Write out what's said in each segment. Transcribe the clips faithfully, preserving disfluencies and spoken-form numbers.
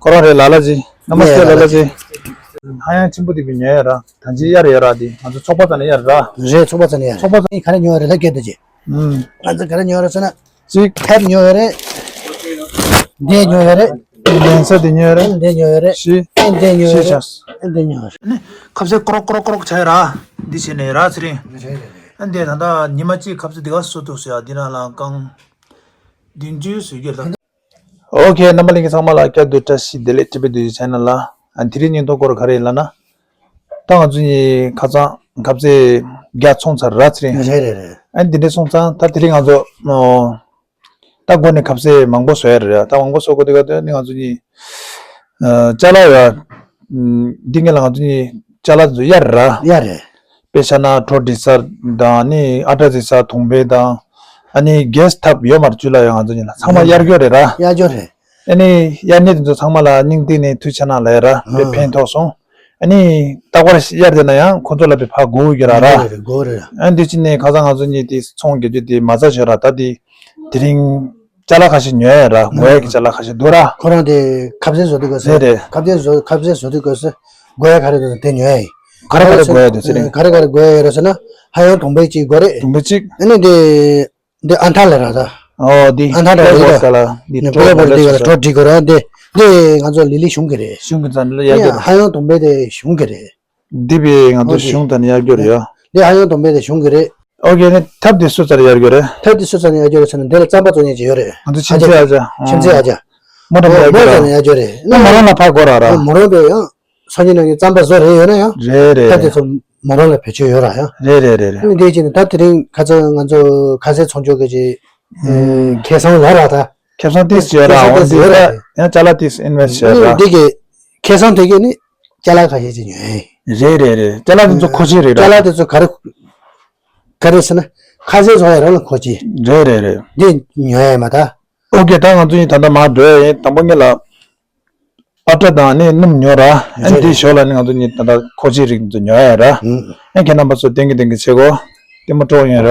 ཁོ་རང་རེད་ལ་ལ་ཅི། ནམ་མ་སྐྱེ་ལ་ལ་ཅི། ཧ་ཡང་ཆེན་པོ་དེ་བི་ཉོ་ཡ་ར། ད་ཅི་གཡར་ཡོད་ར་དེ། ང་ཚོ་ཚོགས་པ་ཚ་ནས་གཡར་ར། རེད། ཚོགས་པ་ཚ་ནས་གཡར། ཚོགས་པ་ཚ་ནས་ག་རེ་ཉོ་བ་རེད་ལ་སྐད་དུ་ཅི། ཨུམ། ང་ཚོ་ག་རེ་ཉོ་བ་རེད་ཟེར་ན། གཅིག་ཐེབ་ཉོ་ཡོད་རེད། འདི་ཉོ་ཡོད་རེད། ལན་ས་དེ་ཉོ་ཡོད་རེད། འདི་ཉོ་ཡོད་རེད། བཞི། འདི་ཉོ་ཡོད་རེད། བཞི་ཆགས། འདི་ཉོ་ཡོད་རེད། ཁ་ཟས་ཀྲོག་ཀྲོག་ཀྲོག་བྱས་ར། འདི་བྱས་ནས་ར་ཚེ་རིང་། འདི་ད་ལྟ་ཉི་མ་གཅིག་ཁ་ཟས་འདི་ག་སུ་འདུག་ཟེར་ཡ་འདི་ན་ལ་རྐང་བདུན་ཅུ་ཟེར་གྱི་ལ། ཨོ་ཁེ། རྣམ་པ་ལྷན་རྒྱས་ཚང་མ་ལ་བསྐྱར་དུ་བཀྲ་ཤིས་བདེ་ལེགས། ཊི་བི་བདུད་བཞི་ཆེ་ནལ་ལ། ཨ་དེ་རིང་སྙིང་སྟོབས་སྐོར་ག་རེ་ཡིན་ལབ་ན། ད་ང་ཚོ་གཉིས་ཁ་སང་ཁ་ཟས་བརྒྱ་ཚོང་ཚར་ར་ཚེ་རིང་། རེད་རེད་རེད། ཨ་འདི་འདྲས་ཚོང་ཚར། ད་དེ་རིང་ང་ཚོ་ཨོ་ད་སྒོ་ནས་ཁ་ཟས་མང་པོ་བཟོ་ཡ་རེད། ད་མང་པོ་བཟོ་དགོས་དུས་ག་དུས་ནི་ང་ཚོ་གཉིས་ཨ་ཅ་ལག་ཡ། ཨ་འདི་ངེད་ལ་ང་ཚོ་གཉིས་ཅ་ལག་དེ་ཚོ་གཡར་ར། གཡར་རེད། དཔེ་བཞག་ན་གྲོ་སྒྲིག་ས་དང་ནི་ཨ་ཊ་སྒྲིག་ས་དུང་བས་དང་། ཨ་ནི་གེ་སི་ཐབ་ཡོད་མ་རེད། ཅུ་ལ་ཡང་ང་ཚོ་གཉིས་ལ་ཚང་མ་གཡར་རྒྱུ་རེད་ར། གཡར་རྒྱུ་རེད། ཨ་ནི་གཡར་ནི་དེ་ཚོ་ཚང་མ་ལ་སྙིང་ཐིག་ནས་ཐུགས་རྗེ་ཆེ་གནང་ལབ་ཡ་ར། དཔེ་ཕན་ཐོགས་སོང་། ཨ་ནི་རྟག་པར་གཡར་དེ་ན་ཡང་ཁོ་ཚོ་ལ་དཔེ་ཕར་དགོས་ཀྱི་ར་ར། རེད་རེད། དགོས་རེད། ཨ་འདི་ཕྱི་ནས་ཁ་སང་ང་ཚོ་གཉིས་དེ་ཚོང་རྒྱག་རྒྱུ་དེ་མ་རྩ་ཆོད་ར། ད་དེ་དེ་རིང་ཅ་ལག་ཁ་ཤས་ཉོ་ཡ་ར། དགོས་ཡ་གི་ཅ་ལག་ཁ་ཤས་འདུག་ར། ཁོ་རང་དེ་ཁ་ཟས་བཟོ་དུས་ག་ཟེར། རེད་རེད། ཁ་ཟས་བཟོ་ཁ་ཟས་བཟོ་དུས་ག་ཟེར། དགོས་ཡ་ག་རེ་འདུག་དེ་ཉོ་ཡ་ཡིན། ག་རེ་ག་རེ་དགོས་ཡ་འདུག་ཟེར་རེད། ག་རེ་ག་རེ་དགོས་ཡ་ཡོད་རེད་ཟེར་ན། ཧ་ཡང་དུང་བས་གཅིག་དགོས་རེད། དུང་བས་གཅིག་ཨ་ནི་དེ། འདི་ཨ་མཐའ་ལ་ར་ད། ཨོ་འདི་ཨ་མཐའ་ལ་པེ་ལ་རེད་པོ་ད། ལ་འདི་འདི་པེ་ལ་པོ་ལ་འདི་ག་ལ་ཁྲོ་འདི་ག་ར་འདི། འདི་ང་ཚོ་ལི་ལི་གཞུང་གི་རེད། གཞུང་གི་ཚ་ལ་ཡ་འདི་གི་ཧ་ཡང་དུང་བས་དེ་གཞུང་གི་རེད། འདི་བས་ང་ཚོ་ཨོ་འདི་གཞུང་དང་ཡར་རྒྱུ་རེད་ཡ། འདི་ཧ་ཡང་དུང་བས་དེ་གཞུང་གི་རེད། ཨོ་ཁེ། ནི་ཐབ་འདི་སུ་ཚར་ཡར་རྒྱུ་རེད། ཐབ་འདི་སུ་ཚར་ཡར་རྒྱུ་རེད་ཟེར་ན། འདི་ལ་རྩམ་པ་བཙོང་མཁན་ཅིག་ཡོད་རེད། ང་ཚོ་ཁྱིམ་མཚེས་ཨ་ཅག་ཁྱིམ་མཚེས་ཨ་ཅག་མོ་ཊ་མོ་ཡར་རྒྱུ་རེད། ཡར་རྒྱུ་རེད། ཨ་མོ་རང་ལ་ཕར་དགོས་ར་ར། མོ་རང་དེ་ཡང་། སང་ཉིན་གནངས་ཉིན་རྩམ་པ་བཟོ་རེ་ཡོད་ན་ཡང་། རེད་རེད་ད་རེད། དེ་ཚོ་མོ་རང་ལ་བེད་སྤྱོད་ཡོད་ར་ཡང་། རེད་རེད་རེད་རེད། ཨ་ནི་དེ་བྱས་ནས་ད་དེ་རིང་ཁ་ཚ་ང་ཚོ་ཁ་ཟས་ཚོང་ཆོག་གི་ཅིག་ཨུམ། ཁེ་བཟང་ལ་ར་ད། ཁེ་བཟང་ཏིས་ཡོད་ར། ཁེ་བཟང་འོ་ཏིས་འདི་ཡོད་ར། ད་ཡང་ཅ་ལག་ཏིས་ཨིན་ཝེ་སི་ཡོད་ར། འདི་གི་ཁེ་བཟང་དེ་གི་ནི་ཅ་ལག་ཁ་ཤས་ཅིག་ཉོས། རེད་རེད་རེད། ཅ་ལག་དེ་ཚོ་མཁོ་ཆེ་རེད་ར། ཅ་ལག་དེ་ཚོ་ག་རེ་ག་རེ་ཟེར་ན། ཁ་ཟས་བཟོ་ཡ་རང་ལ་མཁོ་ཆེ། རེད་རེད་རེད། འདི་ཉོ་ཡ་མ་ད། ཨོ་ཁེ། ད་ང་ཚོ་ཡིན་ད་ལྟ་མར་འགྲོ་ཡ་ཡིན། དང་པོ་ངེད་ལ། ཨ་ཊ་དང་ནི་སྣུམ་ཉོ་ར། ཨ་ནི་རེད་དེའི་ཞོར་ལ་ནི་ང་ཚོ་གཉིས་ད་ལྟ་མཁོ་ཆས་རིགས་ཚོ་ཉོ་ཡ་ར། ཨུམ། ཨ་ཁྱེད་རྣམ་པ་ཚོ་ལྡེང་གི་ལྡེང་གི་བྱེད་གོ། ལྟད་མོ་སྤྲོ་ཡོང་ར།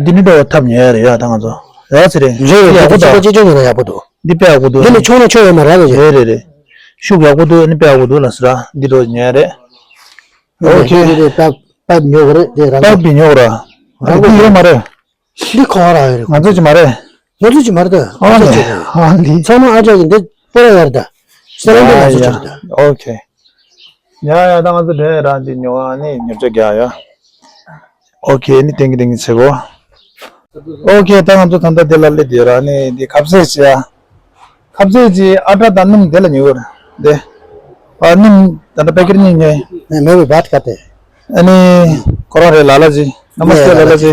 འདི་ནི་འགྲོ་བ་ཐབ་ཉོ་ཡ་རེད་ཡ། ད་ང་ཚོ་ར་ཚེ་རེད། རེད་རེད། ཡག་པོ་འདུག་ཅི་ཅོ་ཉོ་ན་ཡག་པོ་འདུག་འདི་དཔེ་ཡག་པོ་འདུག་འདི་ནི་ཆུང་ན་ཆོ་ཡོད་མ་ར་རེད། རེད་རེད་རེད། ཤུགས་ཡག་པོ་འདུག་ཨ་ནི་དཔེ་ཡག་པོ་འདུག་ལ་ཟེར་ར། འདི་འགྲོ་ཉོ་ཡ་རེད། ཨོ་ཁེ། འདི་རེད། པ་པ་ཉོ་གི་རེད། དེ་རང་པ་གི་ཉོ་གི་ར། རང་གི་ཡོད་མ་རེད། འདི་ཁོ་རང་ཡོད་རེད། ང་ཚོ་ཅི་མ་རེད། ང་ཚོ་ཅི་མ་རེད་ད། ཨ་ནི་ཨ་ནི་ཚང་མ་ཨ་ཅག་གི་འདི་སྤོ་ར་ཡོད་རེད་ད། སེ་ར་ལྡན་ང་ཚོ་ཅི་རེད་ད། ཨོ་ཁེ། ཡ་ཡ། ད་ང་ཚོ་འདྲེ་ར་འདི་ཉོ་བ་ནི་ཉོ་ཆ་རྒྱག་ཡ། ཨོ་ཁེ། ནི་ཏེང་གི་ཏེང་གི་བྱེད་གོ། ཨོ་ཁེ། ད་ང་ཚོ་ད་ལྟ་འདི་ལ་སླེབས་ཡོད་ར། ནི་འདི་ཁ་ཟས་ཅི་ཡ། ཁ་ཟས་ཀྱི་ཨ་ཊ་དང་སྣུམ་དེ་ལ་ཉོས་ཡོད་རེད་དེ། ཨ་སྣུམ་ད་ལྟ་པེ་ཀེཊ་གཉིས་ཉོས། नहीं, मैं भी बात करते हैं। ཨ་ནི་ཁོ་རང་རེད། ལ་ལ་ཅི། नमस्ते लाला जी।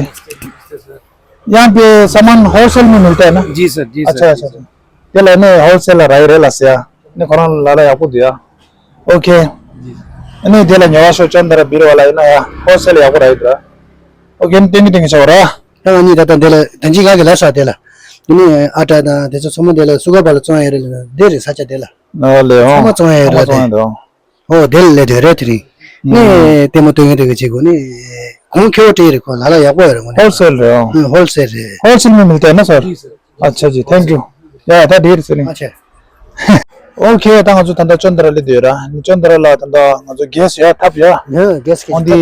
यहाँ पे सामान होलसेल में मिलता है ना? जी सर, जी सर। अच्छा, अच्छा, अच्छा। དེ་ལ་ནི་ཧོལ་སེལ་ལ་རག་གི་རེད་ལ་ཟེར་ཡ། ནི་ཁོ་རང་ལ་ལ་ཡག་པོ་འདུག་ཡ། ཨོ་ཁེ། ནི་དེ་ལ་ཉོ་བ་ཤོག་ཅོན་དར་བིར་བ་ལ་ཡིན་ན་ཡ་ཧོལ་སེལ་ཡག་པོ་རག་གི་འདུག་ཨོ་ཁེ། ནི་ཏེང་གི་ཏེང་གི་བྱེད་གོ་ར། ད་ང་གཉིས་ད་ལྟ་འདི་ལ་དོན་གཅིག་ག་གི་ལ་ས་དེ་ལ། དེ་ནས་ཨ་ཊ་དང་དེ་ཚོ་ཚང་མ་འདི་ལ་སུ་ག་བ་ལ་བཙོང་ཡ་རེད་ལ། འདི་རེད་ས་ཆ་དེ་ལ། ཨ་ལེ། ཚང་མ་ཨོ་བཙོང་ཡ་ཚང་མ་རེད་བཙོང་ཡ་དེ། འདུག་ཨོ་དེ་ལ་ལས་དེ་རེད་དེ་རིང་། ཨུམ། ནས་ལྟད་མོ་སྟོན་གི་སྟོན་གི་བྱེད་དགོས་ནི། གོང་ཁེ་བོ་སྤྲད་རེད། ཁོ་ལ་ལ་ཡག་པོ་ཡོད་རེད་ངོ་ནས། ཧོལ་སེལ་རེད་ཨོ། ཨུམ། ཧོལ་སེལ་རེད། ཧོལ་སེལ་མི་མིལ་ཏ་ཧེ་ན་སར། ཨ་ཆ་ཇི། ཐེང་ཀྱུ། ཡ་ད་དེ་རེད་ཟེར་ནི། ཨ་ཆ། ཨོ་ཁེ། ད་ང་ཚོ་ད་ལྟ་ཅོན་དར་ལ་སླེབས་ཡོད་ར། ཅོན་དར་ལ་ད་ལྟ་ང་ཚོ་གེ་སི་ཡ་ཐབ་ཡ། ཡ་གེ་སི་གེ་སི་ཨོ་འདི་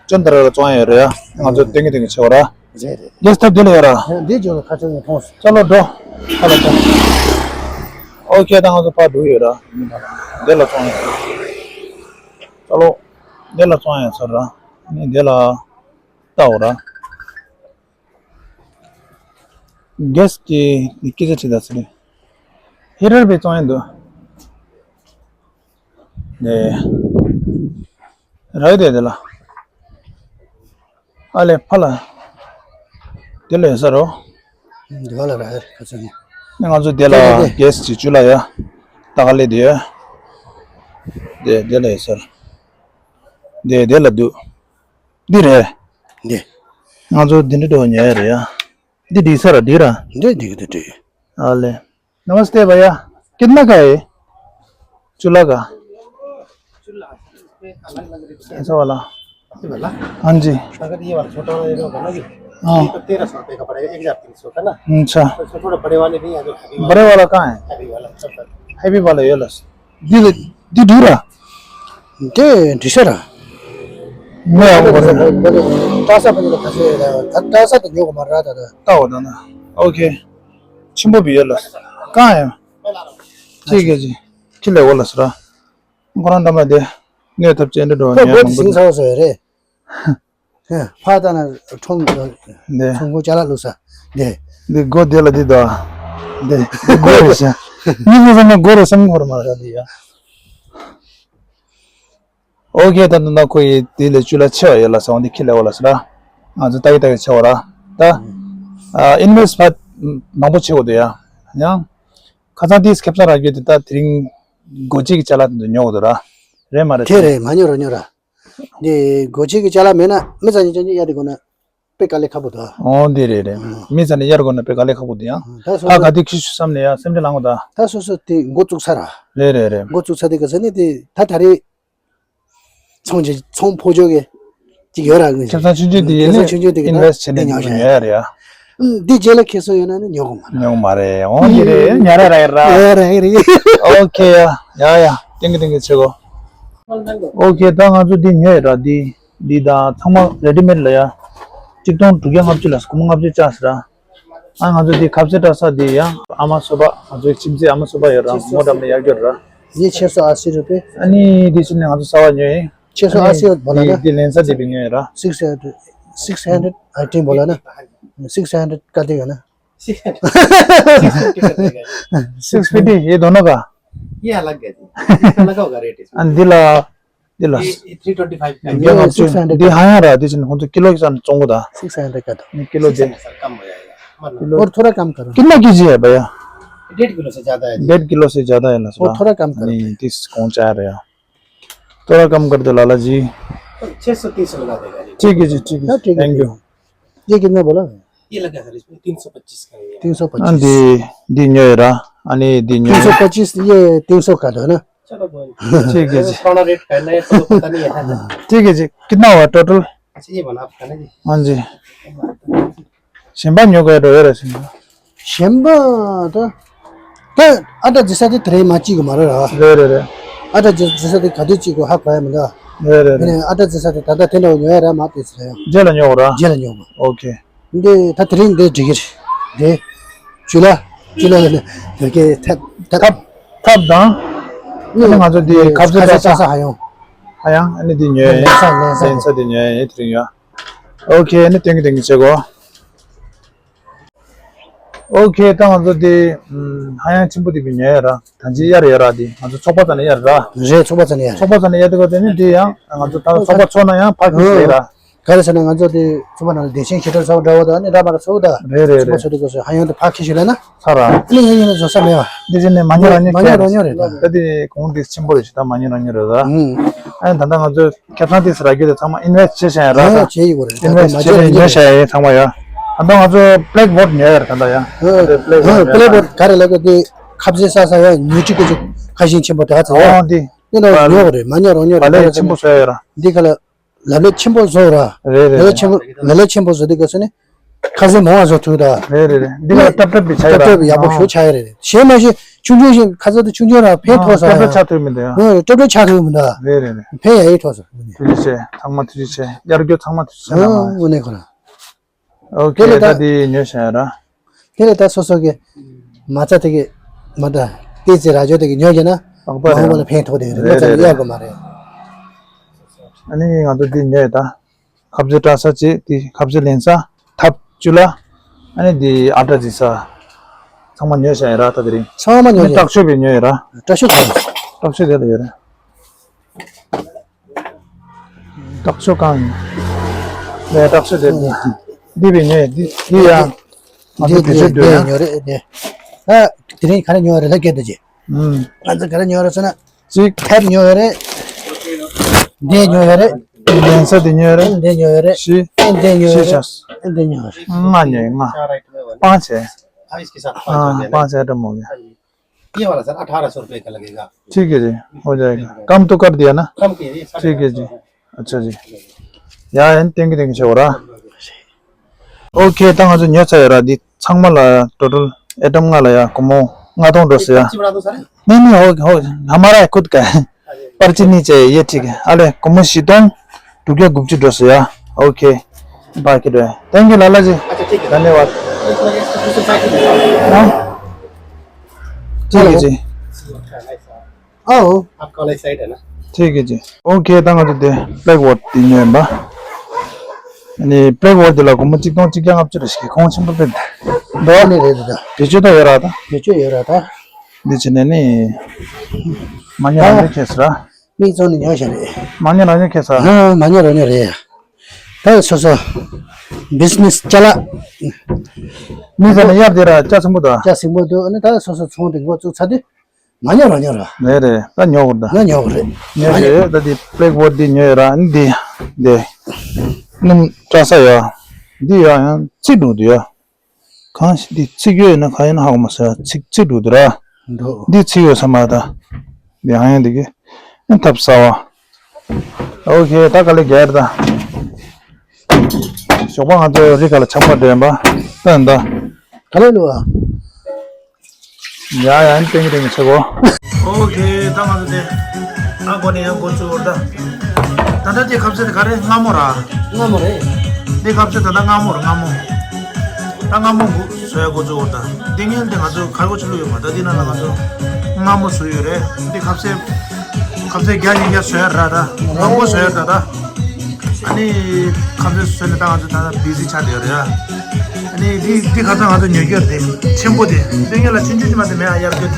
ཅོན་དར་ལ་བཙོང་ཡ་ཡོད་རེད་ཡ། ང་ཚོ་ཏེང་གི་ཏེང་གི་བྱེད་གོ་ར། རེད་རེད། གེ་སི་ཐབ་དེ་ལ་ཡོད་ར། ཡ་འདི་ཅོན་ཁ་ཆུང་ངས་མཐོང་སོང་། ཅ་ལོ་འགྲོ། ཁ་ལ་ཅོན། ཨོ་ཁེ། ད་ང་ཚོ་ཕར་འགྲོ་ཡོད་ར། འདི་ལ་བཙོང་ཡ། ཅ་ལོ། འདི་ལ་བཙོང་ཡ་ཟེར་ར། ནི་འདི་ལ་ལྟ་འོ་ར། གེ་སི་གི་སྐད་ཆ་དྲིས་ད་ཟེར། ཧི་ཊར་བས་བཙོང་ཡ་འདུག་ནས་རག་དེ་དེ་ལ། ཨ་ལེ་ཕ་ལ། དེ་ལ་ཡོད་ས་རོ། འདི་བ་ལ་རག་ཁ་ཚ་ནི། ནི་ང་ཚོ་དེ་ལ་དེ་དེ་དེ། གེ་སི་ཅིག་བཅུ་ལ་ཡ། ད་ག་ལེ་དེ་ཡོད། དེ་དེ་ལ་ཡོད་ས་རོ། དེ་དེ་ལ་འདུག་འདི་རེད། འདི། ང་ཚོ་འདི་འདྲ་འགྲོ་ཉོ་ཡ་རེད་ཡ། འདི་འགྲིག་ས་ར་འགྲིག་ར། འདི་འགྲིག་འདི་འགྲིག་ཨ་ལེ། नमस्ते भैया, कितना का है ये? चूल्हा का? ऐसा वाला। ये वाला? हाँ जी। अगर ये वाला छोटा वाला लेना होगा ना जी, हाँ। ये तो तेरह सौ रुपये का पड़ेगा, एक हज़ार तीन सौ का ना। अच्छा। तो इसमें थोड़ा बड़े वाले नहीं है, जो हैवी वाला। बड़े वाला कहाँ है? हैवी वाला, सब, सब। हैवी वाला ये लो। འདི་ལ་འདི་འདུག་ར། འདི་འདི་ཤ་ར། མེ་ཡག་པོ་རེད། བཀྲ་ཤ་པ་ནི་ལ་ཁ་ཤས་ར་ད་བཀྲ་ཤ་དེ་ཉོ་གི་མ་ར་ད་ད། ལྟ་བ་ད་ན། ཨོ་ཁེ། ཆེན་པོ་བི་ཡོད་ལ། གང་ཡང་། ཅི་གེ་ཅི། ཁྱི་ལས་འོ་ལ་སི་ར། ཁོ་རང་འདྲ་མ་དེ། གནོད་ཐབས་ཅན་འདྲ་འགྲོ་ཁོ་ཉོ་སྒོ་མང་པོ་དེ་ཟིང་ཚ་བོ་བཟོ་ཡ་རེད། ཧ། ཕ་ད་ན་ཁྲོམ་ནས་ཁྲོམ་སྒོ་ཅ་ལག་བླུགས་ས་དེ། འདི་སྒོ་དེ་ལ་འདི་དོ། འདི་འདི་སྒོ་རེད་ཤག་མི་ངོ་ཚང་མ་སྒོ་རེད་བསམ་ཁོ་ར་མ་ར་འདི་ཡ། ཨོ་ཁེ། ད་ད་ད་ཁོ་ཡི་དེ་ལས་བཅུ་ལ་ཆེ་བ་ཡོད་ལ་སོང་འདི་ཁྱི་ལས་འོ་ལ་སི་ར། ང་ཚོ་ལྟ་གི་ལྟ་གི་ཆེ་བ་ར། ད། ཨ་ཨིན་ཝེ་སི་ཕ་མང་པོ་བྱེད་དགོས་འདུག་ཡ། ཡང་། ཁ་སང་དེས་ཁེ་བཟང་རག་རྒྱུ་དེ་ད་དེ་རིང་སྒོ་གཅིག་གི་ཅ་ལག་དེ་ཚོ་ཉོ་དགོས་འདུག་ར། རེད་མ་རེད་དེ་རེད། མ་ཉོ་ར་ཉོ་ར། འདི་སྒོ་གཅིག་གི་ཅ་ལག་མེད་ན་མི་ཚང་ཉིད་ཅན་གྱི་གཡར་དེ་དགོས་ན་དཔེ་དཀའ་ལས་ཁག་པོ་འདུག་ཨོ་འདི་རེད་རེད། མི་ཚང་ནས་གཡར་དགོས་ན་དཔེ་དཀའ་ལས་ཁག་པོ་འདུག་ཡང་། ད་སོ་ཕ་སོ་ག་དུས་ཁྱི་ཤུ་བསམ་ནས་ཡ་སེམས་ཁྲལ་ལངས་གོ་ད། ད་སོ་སོ་དེ་འགོ་བཙུགས་ཚར་ར། རེད་རེད་རེད། འགོ་བཙུགས་ཚར་དེ་ག་ས་ནས་དེ་ད་ད་རེས། ཚོང་ཅི་ཚོང་ཕོ་ཅོ་གི་ཅིག་ཡོད་ར་ངི་ཁེ་བཟང་ཆུང་ཆུང་དེ་ཡིན་ཁེ་བཟང་ནི་ཆུང་ཆུང་དེ་གི་ཨིན་ཝེ་སི་ཊི་བྱེད་ནས་ཉོ་ཉོ་ཤ་ཡ་རེད་ཡ། འདི་རྗེས་ལ་ཁེ་བཟང་ཡོད་ན་ནི་ཉོ་གོ་མ་རེད། ཉོ་མ་རེད། འོང་གི་རེད། ཉ་ར་ར་ཡ་ར། ཡ་ར་ཡ་རེད། ཨོ་ཁེ་ཡ་ཡ་ཡ་ཏིང་གི་ཏིང་གི་ཆེ་གོ། ཨོ་ཁེ་ད་ང་ཚོ་འདི་ཉོས་ཡ་ར། འདི་འདི་ད་ཚང་མ་རེ་ཌི་མེཌ་ལ་ཡ། གཅིག་སྟོང་དྲུག་བརྒྱ་ལྔ་བཅུ་ལ་སྒོར་མོ་ལྔ་བཅུ་བཅག་ཟེར་ར། ཨ་ང་ཚོ་འདི་ཁ་ཟས་བཀྲ་ཤིས་འདི་ཡང་ཨ་མ་སོ་པ་ང་ཚོའི་ཁྱིམ་མཚེས་ཨ་མ་སོ་པ་ཡོད་ར། ངོ་འདྲ་མི་ཡག་གྱུར་ར། ये छः सौ अस्सी रुपये। ཨ་ནི་འདི་ཕྱིན་ནས་ང་ཚོ་གསར་པ་ཉོས་ཡིན། छः सौ अस्सी बोला ना? འདི་ལེན་ས་འདི་བི་ཉོས་ཡིན་ར། six hundred six hundred item बोला ना? सिक्स हंड्रेड का देगा ना? सिक्स फिफ्टी कर देगा। सिक्स फिफ्टी ये दोनों का? ये अलग है जी। इसका लगा होगा रेट इसमें। ཨ་འདི་ལ། འདི་ལ། ये थ्री ट्वेंटी फ़ाइव का है। འདི་ང་ཚོ་འདི་ཧ་ཡང་ར། འདི་ཕྱིན་ཁོང་ཚོ་ཀི་ལོ་གི་ས་ནས་བཙོང་གོ་ད། सिक्स हंड्रेड का दो। ནི་ཀི་ལོ་सिक्स འདི། हंड्रेड सर कम हो जाएगा। मतलब किलो। और थोड़ा कम करो। कितना केजी है भैया? डेढ़ किलो से ज़्यादा है जी। डेढ़ किलो से ज़्यादा है ना सर। और थोड़ा कम करो। नहीं, तीस कौन चाह रहे हैं? थोड़ा कम कर दो लाला जी। छः सौ तीस लगा देगा जी। ठीक है जी, ठीक है। हाँ, ठीक है, थैंक यू। ये कितना बोला? ये लगा सर, इसमें तीन सौ पच्चीस का है ये। तीन सौ पच्चीस। हाँ, दी, दी न्योय रा। हाँ, नी, दी न्योय। तीन सौ पच्चीस, ये तीन सौ का दो ना। चलो, कोई नहीं। ठीक है जी। पुराना रेट पहले है, तो पता नहीं है। ठीक है जी, कितना हुआ टोटल? अच्छा, ये बना आपका ना जी। हाँ जी। གཞན་པ་ཉོ་དགོས་འགྲོ་ཡོད་རེད་ཟེར་ན། གཞན་པ་ད། ད་ཨ་ཏྲ་རྫི་ས་དེ་དེ་རིང་མ་གཅིག་གི་མ་རེད་ར། རེད་རེད་རེད། ཨ་ཏྲ་རྫི་ས་དེ་ག་དུས་གཅིག་གི་ཧ་གོ་ཡ་མི་འདུག་རེད་རེད་རེད། ཨ་ཏྲ་རྫི་ས་དེ་ད་ལྟ་དེ་འདྲ་ཉོ་ཡ་ར་མ་དེ་ཟེར་ཡ། རྗེས་ལ་ཉོ་དགོས་ར། རྗེས་ལ་ཉོ་དགོས། ཨོ་ཁེ། འདི་ད་དེ་རིང་འདི་འགྲིག་གི་རེད། འདི་ཇུ་ལ་ཇུ་ལ་ལ་ནི་དེ་གའི་ཐབ་ཐབ། ཐབ་ཐབ་དང་། ཨ་ནི་ང་ཚོ་འདི་ཁ་ཟས་ཁ་ཟས་བཀྲ་ཤིས་ཧ་ཡང་། ཧ་ཡང་ཨ་ནི་འདི་ཉོས་ཡིན། ལེན་ས་ལེན་ས་ལེན་ས་འདི་ཉོས་ཡིན་དེ་རིང་ཡ། ཨོ་ཁེ། ཨ་ནི་ཏན་གི་ཏན་གི་བྱེད་དགོས། ཨོ་ཁེ། ད་ང་ཚོ་འདི་ཧ་ཡང་ཆེན་པོ་འདི་བི་ཉོས་ཡོད་ར། ད་ཅི་གཡར་ཡོད་ར། འདི་ང་ཚོ་ཚོགས་པ་ཚ་ནས་གཡར་ར། རེད། ཚོགས་པ་ཚ་ནས་གཡར། ཚོགས་པ་ཚ་ནས་གཡར་དུས་ག་དེ་ནི་འདི་ཡང་ང་ཚོ་ད་ཚོགས་པ་ཚོགས་ན་ཡང་ཕར་ཁྱེར་ཤེས་ར། ག་རེ་ཟེར་ན་ང་ཚོ་དེ་ཚོགས་པ་ནང་ལ་བདེ་ཆེན་ཞེ་དྲག་ཚོགས་འདྲ་བོ་དང་ནི་འདྲ་མ་འདྲ་ཚོགས་དང་། རེད་རེད་ཚོགས་པ་རེད། ཚོགས་དུས་སྐབས་སུ་ཧ་ཡང་དེ་ཕར་ཁྱེར་ཤེས་ལ་ན། ཚར་ར། ཨ་ནི་ཡང་ཡང་ན་བཟོ་ས་མེད་བ། འདི་ཟེར་ནས་མ་ཉོ་རང་ཉོ། མ་ཉོ་རང་ཉོ་རེད་ད། ད་དེ་གོང་འདི་ཆེན་པོ་རེད་ཞེ་ད་མ་ཉོ་རང་ཉོ་རེད་ད། ཨ་ནི་ད་ལྟ་ང་ཚོ་ཁེ་བཟང་དེ་ཟེར་ར་རྒྱུ་དེ་ཚང་མ་ཨིན་ཝེ་སི་བྱས་བྱས་ར་ད། བྱས་ཡོད་རེད། ཨིན་ཝེ་སི་བྱས་ནས་ཉོས་བྱས་ཡིན་ཚང་མ་ཡ། ད་ལྟ་ང་ཚོ་བྷི་ལེག་བོར་ཌི་ཉོས་ཡོད་རེད་ད་ལྟ་ཡ། བྷི་ལེག་བོར་ཌི་ག་རེ་ལབ་དགོས་དེ་ཁ་ཟས་ཟ་ས་ཡ་ཉོ་ཅིག་གོ་ཅིག་ཁ་ཞེང་ཆེན་པོ་དེ་ག་ཚོད་ཡ། ཨོ་འདི། དེ་ནང་ཉོ་དགོས་རེད། མ་ཉོ་རང་ཉོ་རེད། ལ་ལས་ཆེན་པོ་བཟོ་ཡ་ར། འདི་ག་ལ། ལ་ལས་ཆེན་པོ་བཟོ་ར། རེད་རེད་ལ་ལས་ཆེན་པོ་ལ་ལས་ཆེན་པོ་བཟོ་དུས་སྐབས་སུ་ནི། ཁ་ཟས་མང་བ་བཟོ་ཐུབ་ད། རེད་རེད་རེད། འདི་ལ་ཏབ་ཏབ་པའི་ཆ་ཡ་ཏབ་ཏབ་ཡག་པོ་ཞོ་ཆ་ཡ་རེད། གཞན་མ་གཞན་ཆུང་ཆུང་ཞིག་ཁ་ཟས་དེ་ཆུང་ཆུང་ར་ཕན་ཐོགས་ས་ཡ། ཏབ་ཏབ་ཆགས་ཐུབ་མི་འདུག་ཡ། ཨ་ཏབ་ཏབ་ཆགས་ཐུབ་མི་འདུག་རེད་རེད་རེད། ཕན་ཡ་ཡི་ཐོགས་ས། ཐུགས་རྗེ་ཆེ། ཚང་མ་ཐུགས་རྗེ་ཆེ། གཡར་རྒྱུ་ཚང་མ་ཐུགས་རྗེ་ཆེ་གནང་བ། དངོས་གནས་ཁོ་རང་། ཨོ་ཁེ། དེ་ལས་ད་ད་དེ་ཉོས་བཞག་ཡ་ར། དེ་ལས་ད་སོ་སོ་གི་མ་རྩ་དེ་གི་མ་ད་ཏི་ཙི་ར་ཇོ་དེ་གི་ཉོས་ཀྱི་ན་ལག་པ་མ་འོངས་པ་ལ་ཕན་ཐོགས་དེ་རེད། རེད་མ་རྩ་རེད་ནི་གཡར་རེད། དགོས་མ་རེད། ཨ་ནི་ང་ཚོ་འདི་ཉོས་ད། ཁ་ཟས་བཀྲ་ཤིས་བྱས་དེ་ཁ་ཟས་ལེན་ས་ཐབ་ཅུ་ལ། ཨ་ནི་འདི་ཨ་ཏྲ་རྫི་ས། ཚང་མ་ཉོས་བཞག་ཡ་ར་ད་དེ་རིང་། ཚང་མ་ཉོས་ཨ་ནི་ཡ། ཏྲག་ཤོས་བི་ཉོས་ཡ་ར། ཏྲག་ཤོས་གང་། ཏྲག་ཤོས་དེ་ལ་ཡོད་རེད། ཏོག་ཅོ་གང་ཡིན། ལས་ཏོག་ཅོ་དེ་འདི་བས་ཉོས་འདི་འདི་ཡང་ང་ཚོ་དུས་ཚོད་འདུག་ཡང་ཉོ་རེད་དེ། ཨ་དེ་རིང་ག་རེ་ཉོ་རེད་ལ་སྐད་དུ་ཅི། ང་ཚོ་ག་རེ་ཉོ་རེད་ཟེར་ན། གཅིག་ཐེབ་ཉོ་ཡོད་རེད། འདི་ཉོ་ཡོད་རེད། ལེན་ས་དེ་ཉོ་ཡོད་རེད། འདི་ཉོ་ཡོད་རེད། བཞི། འདི་ཉོ་ཡོད་བཞི་རེད། ཆགས། འདི་ཉོ་ཡོད་རེད། ལྔ་ཉོས་ལྔ། སྤང་བྱས། ཨ་སྤང་བྱས་འགྲོ་མོ་གི། ये वाला सर अठारह सौ रुपये का लगेगा। ठीक है जी, हो जाएगा। कम तो कर दिया ना? कम कीजिए, साढ़े ठीक है जी। अच्छा जी। ཡ་ཡན་ཏེང་གི་ཏེང་གི་ཆེ་བ་ར། ཨོ་ཁེ། ད་ང་ཚོ་ཉོས་ཚར་ཡོད་ར། འདི་ཚང་མ་ལ་ཡ་ཊོ་ཊལ་ཨེ་ཊམ་ལྔ་ལ་ཡ་སྒོར་མོ་ ལྔ་སྟོང་འགྲོ་སོང་ཡ། नहीं, नहीं, हो, हो, हमारा है खुद का है। पर्ची नहीं चाहिए, ये ठीक है। अरे, कुमुद शीतों, रुपया गुपचुप ड्रेस यार। ओके, बाकी रहे। थैंक यू लाला जी। अच्छा, ठीक है। धन्यवाद। हाँ? ठीक है जी। आओ। आपका वाला साइड है ना? ठीक है जी। Okay, ད་ང་ཚོ་དེ་black board དེ་ཉོས་ཡིན་པ། ཨ་ནི་black board དེ་ལ་སྒོར་མོ་གཅིག་སྟོང་གཅིག་བརྒྱ་ལྔ་བཅུ་རེ་ཞིག་གོང་ཆེན་པོ་དཔེ་འདུག་ཨ་ནི་རེད་འདུག་བེད་སྤྱོད་ད་ཡོད་ར་ད། བེད་སྤྱོད་ཡོད་ར་ད། འདི་བྱས་ནས་ནི། མ་ཉོ་རང་ཉོ་ཁེལ་སོང་ར། མིག་བཙུམས་ནས་ཉོ་བཞག་རེད། མ་ཉོ་རང་ཉོ་ཁེལ་སོང་། ཨ། མ་ཉོ་རང་ཉོ་རེད་ཡ། ད་སོ་སོ་བི་ཛི་ནེ་སི་ཅ་ལག་མིག་བཙུམས་ནས་གཡར་དེ་ར་ལྕགས་སྲིན་པོ་དང་། ལྕགས་སྲིན་པོ་འདུག་ཨ་ནི་ད་སོ་སོ་ཚོང་དེ་འགོ་བཙུགས་ཚར་དུས། མ་ཉོ་རང་ཉོ་ར། རེད་རེད། ད་ཉོ་དགོས་ད། ང་ཉོ་དགོས་རེད། ད་འདི་black board འདི་ཉོས་ཡོད་ར། འདི་འདི་སྣུམ་བཀྲ་ས་ཡོད། འདི་ཡོད་ཡང་ཚིག་འགྲོ་འདུག་ཡོད། གང་ཞིག་འདི་ཚིག་ཡོད་ན་གང་ཡིན་ན་ཧ་གོ་མ་སོང་ཡ། ཚིག་ཚིག་འགྲོ་འདུག་ར། འདུག་འདི་ཚིག་ཡོད་ས་མ་རེད་ད། འདི་ཧ་ཡང་འདི་གི་ཨེ་ཐབས་ཟ་བ། ཨོ་ཁེ། ད་ག་ལེ་རྒྱལ་ད། ཞོགས་པ་ང་ཚོ་རི་ཁ་ལ་ཆང་པ་འདྲེན་པ་ད་ད། ག་ལེ་ལོ། ཡ་ཡ་ཨན་ཏེང་ཏེང་ཆེ་གོ། ཨོ་ཁེ། ད་ང་ཚོ་དེ་ཨ་གོ་ནས་ཡང་འགོ་བཙུགས་བར་ད། ད་ལྟ་དེ་ཁ་ཟས་དེ་ག་རེ། སྔ་མོ་ར། སྔ་མོ་རེད། དེ་ཁ་ཟས་ད་ལྟ་སྔ་མོ་ར། སྔ་མོ། ད་སྔ་མོ་འགོ་བཟོ་ཡ་འགོ་བཙུགས་བར་ད། དེ་ངན་དེ་ང་ཚོ་ཁ་གོ་ཆུ་ལུ་ཡོད་མ། ད་དེ་ན་ལ་ང་ཚོ་སྔ་མོ་བཟོ་ཡོད་རེད། དེ་ཁ་ཟས་ཁ་ཟས་བརྒྱ་ཉིས་བརྒྱ་བཟོ་ཡ་ར་ད། མང་པོ་བཟོ་ཡ་ད་ད། ཨ་ནི་ཁ་ཟས་བཟོས་ནས་ད་ང་ཚོ་ད་ལྟ་བི་ཟི་ཆགས་བསྡད་ཡོད་རེད་ཡ། ཨ་ནི་འདི་འདི་ཁ་སང་ང་ཚོ་ཉོ་རྒྱུ་དེ་ཆེན་པོ་དེ་སྟོན་ཉོ་ལ་ཆུང་ཆུང་ཅིག་མ་དེ་མེད་ཨ། ཡར་སྐྱོད་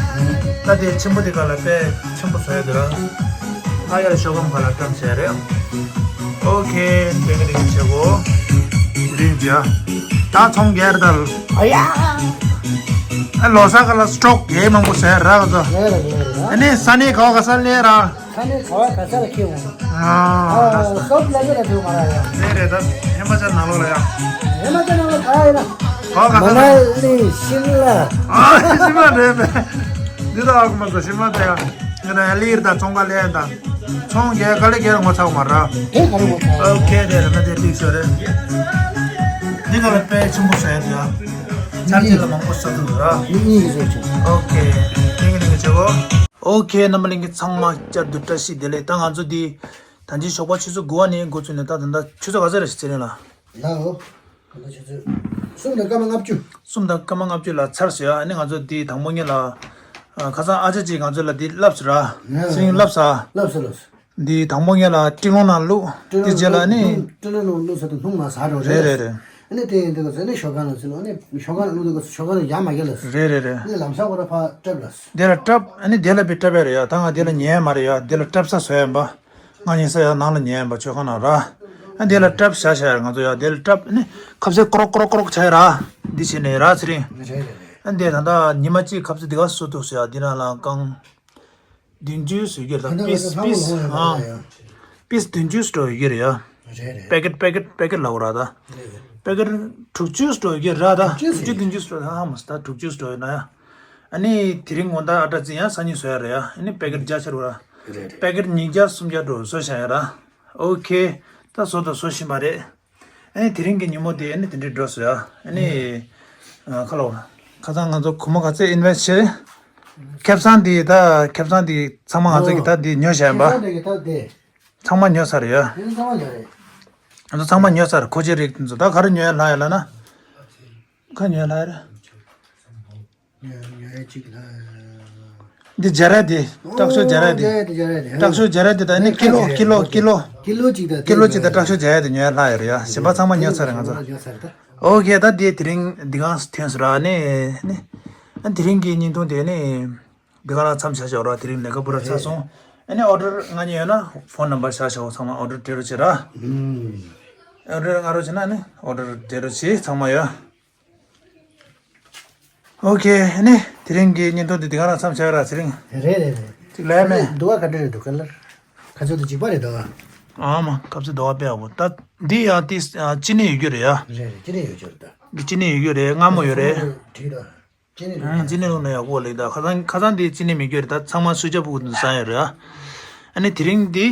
ད་དེ་ཆེན་པོ་དེ་ག་ལ་དཔེ་ཆེན་པོ་བཟོ་ཡ་དེ་ར། ཨ་ཡར་ཤོག་སྒམ་ག་ལ་བཀྲམ་བྱས་རེད། ཨོ་ཁེ། དེ་ག་རིང་བྱེད་གོ། དེ་རིང་བྱ། ད་ཚོང་རྒྱལ་རེད་ད། ཨ་ཡ། ཨ་ལོ་གསར་ག་ལ་སི་ཊོག་རྒྱལ་མང་པོ་བཟོ་ཡ་ར་ག་ཚོ། ཨ་ནི་ས་གནས་ག་བ་ག་ས་ལས་ར། ས་གནས་ག་བ་ག་ས་ལ་ཁེལ་འོང་། ཨ། ཨ། སོབ་ལ་ལ་ལ་འགྲོ་མ་ར་ཡ། རེད་རེད། ད་ཧི་མ་ཅལ་ནང་ལོགས་ལ་ཡ། ཧི་མ་ཅལ་ནང་ལ་ག་ཡ་ཡིན་ན། ག་བ་ག་ས་ལ། མ་ན་ལི། ཤིམ་ལ། ཨ། ཤིམ་ལ་རེད་པས། འདི་ད་ཨ་ཁུ་མ་ས་ཤིམ་ལ་ད་ཡ། ང་ན་ཡ་ལི་རེད། ད་ཚོང་ཁ་ལས་ད། ཚོང་རྒྱལ་ག་ལེ་རྒྱལ་ངོ་ཚ་གོ་མ་ར། དེ་ག་རེ་ངོ་ཚ། ཨོ་ཁེ། དེ་རེད་ན་དེ་ཏིག་ཤོ་རེད། འདི་ག་ལ་དཔེ་ཆེན་པོ་བཟོ་ཡ་དེ་ཡ། ཆར་ཆེ་ལ་མང་པོ་ས་ཐུབ་ར། མི་གཉིས་ཀྱི་བཟོ་ཆོག་ཨོ་ཁེ། ཏིང་ཏིང་ཆེ་གོ། ཨོ་ཁེ། རྣམ་པ་ལྷན་རྒྱས་ཚང་མ་བསྐྱར་དུ་བཀྲ་ཤིས་བདེ་ལེགས། ད་ང་ཚོ་འདི་ད་ཅི་ཞོགས་པ་ཆུ་ཚོད་དགུ་པ་ནས་འགོ་བཙུགས་ནས་ད་ད་ལྟ་ཆུ་ཚོད་ག་ཚོད་རེད་ཟེར་ན་ལ། ལའོ། ད་ལྟ་ཆུ་ཚོད་གསུམ་དང་སྐར་མ་ལྔ་བཅུ། གསུམ་དང་སྐར་མ་ལྔ་བཅུ་ལ་ཚར་སོང་ཡ། ཨ་ནི་ང་ཚོ་འདི་དང་པོ་ཉིད་ལ་ཨ་ཁ་སང་ཨ་ཅག་ཅིག་ང་ཚོ་ལ་འདི་ལབ་སོང་ར། ཨ། སིང་ལབ་ས། ལབ་སོང་ལབ་སོང་། འདི་དང་པོ་ཉིད་ལ་སྤྲིན་ལོང་ནང་བླུགས། དེ་རྗེས་ལ་ནི། སྤྲིན་ལོང་བླུགས་ས་དེ་སྣུམ་མ་ཟ་རོ་རེད། རེད་རེད་རེད། ཨ་ནི་དེ་ཡིན་དུས་ཚོད་ནི་ཞོགས་ཀ་ནང་ཚུད་ལ་ཨ་ནི་ཞོགས་ཀ་ནང་བླུགས་དུས་ཞོགས་ཀ་ནང་ཡར་མ་རྒྱབ་ལ། རེད་རེད་རེད། ཨ་ནི་ལམ་སང་ཁོ་ར་ཕར་བཀྲབ་ལ། དེ་ལ་བཀྲབ། ཨ་ནི་དེ་ལ་བི་བཀྲབ་ཡ་རེད་ཡ། ད་ང་དེ་ལ་ཉལ་མ་རེད་ཡ། དེ་ལ་བཀྲབ་ས་བཟོ་ཡ་ཡིན་པ། ང་ཉལ་ས་ཡ་ནང་ལ་ཉལ་ཡ་ཡིན་པ། མཆོད་ཁང་ནང་ར། ཨ་དེ་ལ་བཀྲབ་བཞག་བཞག་ཡ། ང་ཚོ་ཡ་དེ་ལ་བཀྲབ། ཨ་ནི་ཁ་ཟས་ཀོ་རོག་ཀོ་རོག་ཀོ་རོག་བྱ་ཡ་ར། འདི་བྱས་ནས་ར་ཚེ་རིང་། རེད་རེད་རེད། ཨ་འདི་ད་ལྟ་ཉི་མ་གཅིག་ཁ་ཟས་འདི་ག་བཟོ་ཐུབ་ཟེར་ཡ། འདི་ནང་ལ་རྐང་བདུན་ཅུ་བཟོ་རྒྱུ་རེད་ད། ད་ལྟ་པིས་ང་ཚོ་པིས་ལྷག་མ་ལོང་ཡོད་ད་ཡ། པིས་བདུན་ཅུ་འགྲོ་ཡོད་རེད་ཡ། རེད་རེད། པེ་ཀེཊ་པེ་ཀེཊ་པེ་ཀེཊ་ལབ་ར་ད། རེད་རེད། པེ་ཀེཊ་དྲུག་ཅུ་འགྲོ་ཡོད་ར་ད། དྲུག་ཅུ་བདུན་ཅུ་འགྲོ་ད་ཧ་མ་སོང་ད། དྲུག་ཅུ་འགྲོ་ཡོད་ན་ཡ། ཨ་ནི་དེ་རིང་དགོང་དག་ཨ་ཏྲ་ཙི་ཡང་སང་ཉིན་བཟོ་ཡ་རེད་ཡ། ཨ་ནི་པེ་ཀེཊ་བརྒྱ་ཆ་རུ་ར། རེད་རེད། པེ་ཀེཊ་ཉིས་བརྒྱ་སུམ་བརྒྱ་འགྲོ་བཟོ་བཞག་ཡ་ར། ཨོ་ཁེ། ད་བཟོ་དང་བཟོ་བཞིན་པ་རེད། ཨ་ནི་དེ་རིང་གི་ཉིན་མོ་དེ་ཨ་ནི་དེ་འདྲའི་འགྲོ་སོང་ཡ། ཨ་ནི་ཨ་ཁ་ལོ། ཁ་སང་ང་ཚོ་གུ་མོ་ག་ཚད་ཨིན་ཝེ་སི་ཊི་བྱས། ཁེ་བཟང་དེ་ད་ཁེ་བཟང་དེ་ཚང་མ་ང་ཚོ་གི་ད་དེ་ཉོས་བཞག་ཡིན་པ། ཁེ་བཟང་དེ་གི་ད་དེ། ཚང་མ་ཉོས་ཚར་ཡ། དེ་ཚང་མ་ཉོས་རེད། ང་ཚོ་ཚང་མ་ཉོས་ཚར། ཁོ་ཅི་རིགས་དེ་ཚོ་ད་ག་རེ་ཉོས་ལྷག་ཡ་ལ་ན། ག་ཉོས་ལྷག་ཡ་རེད། ཉོས་ཉོས་གཅིག་ལ། འདི་སྦྱར་ཡ་དེ། ཨོ་དྲག་ཤོས་སྦྱར་ཡ་དེ། སྦྱར་ཡ་དེ་སྦྱར་ཡ་དེ། དྲག་ཤོས་སྦྱར་ཡ་དེ་ད་ནི་ཀི་ལོ་ཀི་ལོ་ཀི་ལོ། ཀི་ལོ་གཅིག་དང་ཀི་ལོ་གཅིག་དང་དྲག་ཤོས་སྦྱར་ཡ་དེ་ཉོས་ལྷག་ཡ་རེད་ཡ། གཞན་པ་ཚང་མ་ཉོས་ཚར་རེད་ང་ཚོ། ཉོས་ཚར་རེད་ད། ཨོ་ཁེ། ད་དེ་དེ་རིང་འདི་ག་ཐོན་སོང་ར། ནི་ནི། ཨ་དེ་རིང་གི་བརྙན་ཐུང་དེ་ནི་འདི་ག་ལ་མཚམས་བཞག་ཆོག་ར། དེ་རིང་ལས་ཀ་པུ་ར་ཚར་སོང་། ཨ་ནི་ཨོ་ཌར་མངགས་མཁན་ཡོད་ན་ཕོན་ནམ་བར་བཞག་ཆོག་ཚང་མ་ཨོ་ཌར་སྤྲད་རོགས་བྱེད་ར། ཨོ་ཌར་མངགས་རོགས་བྱེད་ན་ནི་ཨོ་ཌར་སྤྲད་རོགས་བྱེད་ཚང་མ་ཡ། ཨོ་ཁེ། ཨ་ནི་དེ་རིང་གི་བརྙན་ཐུང་འདི་འདི་ག་ལ་མཚམས་བཞག་ར། དེ་རིང་རེད་རེད་རེད། ཅིག་ལས་མེད། འདུག་ག་ག་འདྲ་རེད་འདུག་ག་ལར། ཁ་ཚོད་དུ་འཇིགས་པ་རེད་འདུག་ག་ཨ་མ་ཁ་ཚོད་འདུག་ག་དཔེ་ཡག་པོ། ད་འདི་ཡང་ཏིས་ཅི་ནས་ཡོད་རྒྱུ་རེད་ཡ། རེད་རེད། ཅི་ནས་ཡོད་རྒྱུ་རེད་ད། འདི་ཅི་ནས་ཡོད་རྒྱུ་རེད། མངར་མོ་ཡོད་རེད། བྲིས་ད། ཅི་ནས་ཨང་ཅི་ནས་ལོག་ན་ཡག་པོ་ལེགས་ད། ཁ་སང་ཁ་སང་འདི་ཅི་ནས་མི་དགོས་རེད་ད། ཚང་མ་སུ་ཇ་ཕུག་ཏུ་ཟ་ཡོད་རེད་ཨ། ཨ་ནི་དེ་རིང་འདི་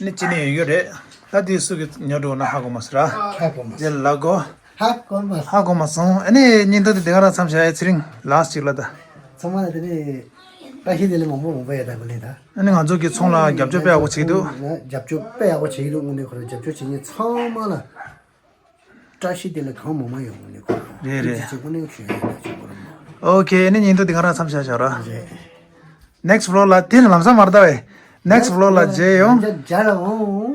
ནི་ཅི་ནས་ཡོད་རེད། ད་འདི་སུ་གི་ཉོ་འགྲོ་ན་ཧ་གོ་མ་སོང་ར། ཧ་གོ་མ་སོང་། རྗེས་ལ་གོ། ཧ་གོ་མ་སོང་། ཧ་གོ་མ་སོང་། ཨ་ནི་བརྙན་ཐུང་འདི་འདི་ག་རང་མཚམས་བཞག་ཡ། ཚེ་རིང་ལགས་གཅིག་ལ་ད། ཚང་མ་ལ་དེ་ནས་བཀྲ་ཤིས་བདེ་ལེགས་མང་པོ་མང་པོ་ཡོད་ད་གོ་ལེ་ད། ཨ་ནི་ང་ཚོ་གི་ཚོང་ལ་རྒྱབ་སྐྱོར་དཔེ་ཡག་པོ་བྱེད་ཀྱི་འདུག་རྒྱབ་སྐྱོར་དཔེ་ཡག་པོ་བྱེད་ཀྱི་འདུག་དངོས་གནས་ཁོ་རང་རྒྱབ་སྐྱོར་བྱེད་མཁན་ཚང་མ་ལ་བཀྲ་ཤིས་བདེ་ལེགས་གང་མང་མང་ཡོང་གོ་ལེ་ཁོ་རང་། རེད་རེད། ཅི་བྱེད་དངོས་གནས་ཞུ་ཡ་ཡིན་ད་ཅི་གོ་རང་མ། ཨོ་ཁེ། ཨ་ནི་ཉིན་ཐོ་འདི་ག་རང་མཚམས་བཞག་བཞག་ར། རེད། Next vlog ལ་དེ་ནི་ལམ་སང་མ་རེད་ད་བས། Next vlog ལ་མཇལ་ཡོང་། མཇལ་ལ་འོང་།